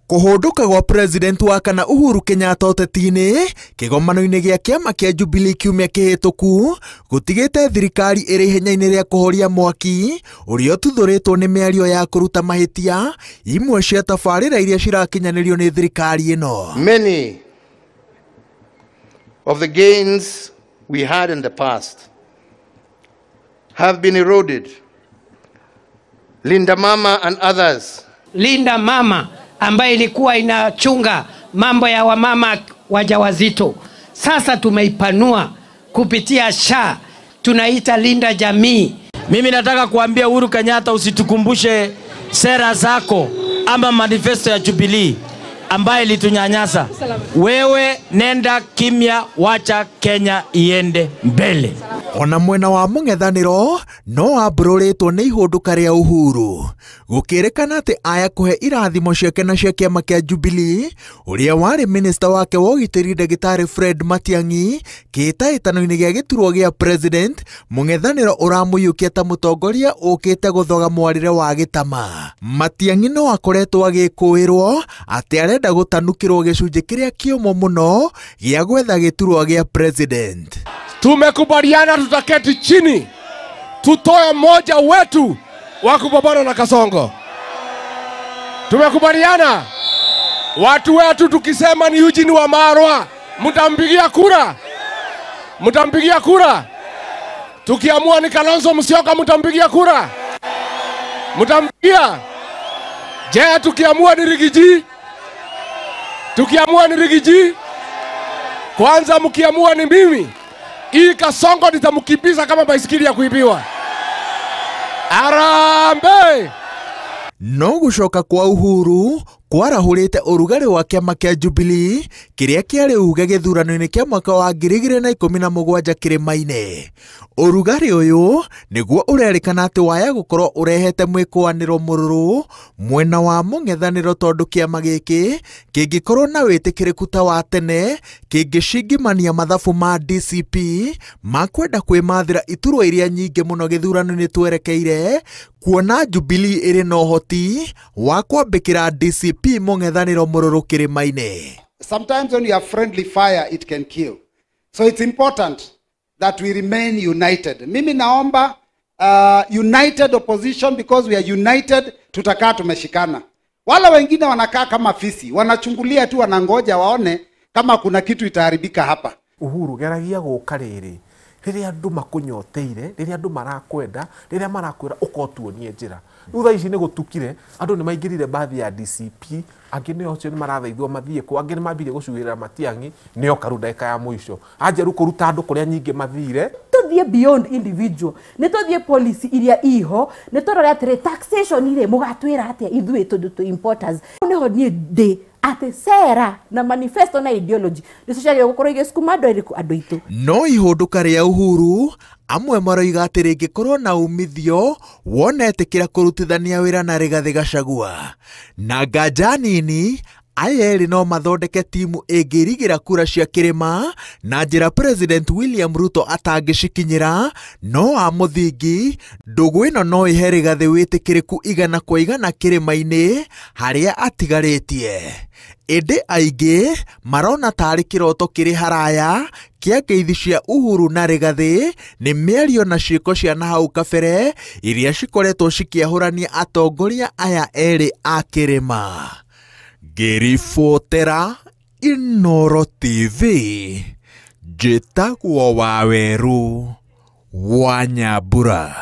Kũhũndũka gwa president wa kana Uhuru Kenyatta ũteti-inĩ kĩgomano-inĩ gĩa kĩama kĩa Jubilee kiumia kĩhĩtũku gũtigĩte thirikari ĩrĩ ihenya-inĩ rĩa kũhoria mwaki ũrĩa ũtuthũrĩtwo nĩ mĩario ya kũruta mahĩtia imwe cia tabarĩra iria cirakinyanĩrio nĩ thirikari ĩno. Many of the gains we had in the past have been eroded. Linda Mama and others. Linda Mama ambaye ilikuwa inachunga mambo ya wamama wajawazito, sasa tumeipanua kupitia SHA, tunaita Linda Jamii. Mimi nataka kuambia Uhuru Kenyatta, usitukumbushe sera zako ama manifesto ya Jubilee ambaye ilitunyanyasa. Wewe nenda kimya, wacha Kenya iende mbele. Ona mwena wa mũng'ethanĩro no wambũrũrĩtwo nĩ ihũndũka rĩa Uhuru gũkĩrĩkana atĩ aya kũhe irathimo ciake na cia kĩama kĩa Jubilee ũrĩa warĩ minista wake wa ũgitĩri ndagĩtarĩ Fred Matiang'i kĩhĩtahĩtano-inĩ gĩa gĩturwa gĩa president mũng'ethanĩro ũramũiyũkia ta mũtongoria ũkĩte gũthoga mwarĩre wa gĩtama. Matiang'i no akoretwo agĩkũĩrwo atĩ arenda gũtanukĩrwo gĩcunjĩ kĩrĩa kĩũmũ mũno gĩa gwetha gĩturwa gĩa president. Tumekubaliana tutaketi chini tutoe moja wetu wa kupambana na Kasongo. Tumekubaliana watu wetu, tukisema ni Eugene Wamalwa mtampigia kura, mtampigia kura. Tukiamua ni Kalonzo Musyoka mtampigia kura, mtampigia. Je, tukiamua ni Rigiji, tukiamua ni Rigiji, kwanza mkiamua ni mimi, hii Kasongo nitamkimbiza kama baisikeli ya kuibiwa. Harambee! No gũcoka kwa Uhuru kwarahũrĩte ũrugarĩ wa kĩama kĩa Jubilee kĩrĩa kĩarĩ uge gĩthurano-inĩ kĩa mwaka wa 2017 kĩrĩma-inĩ. Ũrugarĩ ũyũ nĩguo ũrerĩkana atĩ waya gũkorwo ũrehete mwĩkũanĩro mũrũrũ mwena wa mũng'ethanĩro tondũ kĩama gĩkĩ kĩngĩkorwo na wĩtĩkĩrĩku ta wa tene kĩngĩcingimania mathabu ma DCP ma kwenda kwĩmathĩra iturwa iria nyingĩ mũno gĩthurano-inĩ twerekeire kuona Jubilee ĩrĩ na ũhoti wa kwambĩkĩra DCP mũng'ethanĩro mũrũrũ kĩrĩma-inĩ. Sometimes when you have friendly fire it can kill. So it's important that we remain united. Mimi naomba united opposition, because we are united, tutakaa tumeshikana. Wala wengine wanakaa kama fisi, wanachungulia tu, wanangoja waone kama kuna kitu itaharibika hapa. Uhuru geragia gũka rĩrĩ rĩrĩa andũ makũnyoteire, rĩrĩa andũ marakwenda, rĩrĩa marakwĩra ũkotuonie njĩra. Rĩu thaa ici nĩ gũtukire, andũ nĩ maingĩrire bathi ya DCP, angĩ nĩo acio nĩ marathaithwo mathiĩ kũ, angĩ nĩ mambirie gũcuhĩrĩra Matiang'i, nĩo karu ndagĩka ya mũico. Anja rĩu kũruta andũ kũrĩa nyingĩ mathire. Tũthiĩ beyond individual, nĩ tũthiĩ policy iria iho, nĩ tũrore atĩrĩ taxation irĩ mũgatwĩra atĩa ithuĩ tondũ twĩ importers. Nĩho niĩ ndĩ atĩ sera na manifesto na ideology nĩcio ciagĩrĩirwo gũkorwo igĩcukuma andũ erĩkũ andũ aitũ. No ihũndũka rĩa Uhuru amwe maroiga atĩ rĩngĩkorwo na umithio wona etĩkĩra kũrutithania wĩra na Rigathĩ Gachagua na nganja nini aya erĩ no mathondeke timu ĩngĩrigĩra kura cia kĩrĩma na njĩra President William Ruto atangĩcikinyĩra no a mũthingi ndũgũ ĩno no ĩhe Rigathĩ wĩtĩkĩrĩku 100% kĩrĩma-inĩ harĩa atigarĩtie. Ĩndĩ aingĩ marona tarĩ kĩroto kĩrĩ haraya kĩa ngeithi cia Uhuru na Rigathĩ nĩ mĩario na ciĩko cia nahau kabere iria cikoretwo cikĩahũrania atongoria aya erĩ a kĩrĩma. Ngĩribotera Inooro TV, njĩtagwo Wawerũ wa Nyambura.